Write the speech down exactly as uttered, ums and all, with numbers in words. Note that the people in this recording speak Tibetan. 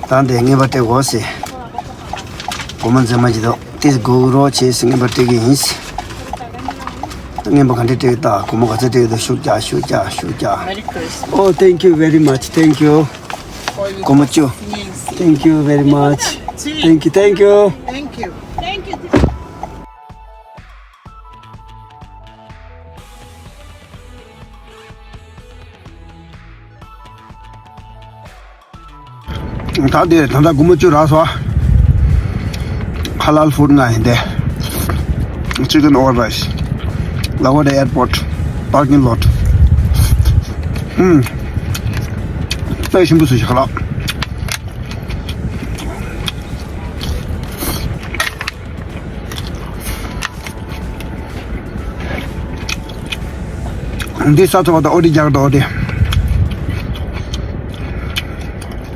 ད་འདི་རྔན་པ་སྤྲད་དགོས་ཟེར། སྒོར་མོ་འཛེམ་མ་བྱེད་དོ། དེ་སྒུག་རོགས་བྱེད་ཟེར། རྔན་པ་སྤྲད་ཀྱི་ཡིན་ཟེར། རྔན་པ་ག་འདྲས་སྤྲད་ཀྱི། ད་སྒོར་མོ་ག་ཚོད་སྤྲད་ཀྱི་འདུག་ཤུགས་རྒྱག་ཤུགས་རྒྱག་ཤུགས་རྒྱག Merry Christmas. Oh, thank you very much. Thank you. For your སྒོར་མོ་བཅུ། Thank you very much. Thank you, thank you. Thank you. Thank you. ད་དེ་ད་ལྟ་སྒོར་མོ་བཅུ་རག་སོང་། Halal food ང་ཡིན་ཏེ། Chicken over rice. LaGuardia airport parking lot. ཨུམ། དཔེ་ཞིམ་པོ་བཟོས་ཤག་ལགས། འདི་ས་ཐོག་ཏུ་ཨོ་དི་རྒྱག་འདུག་ཨོ་དི།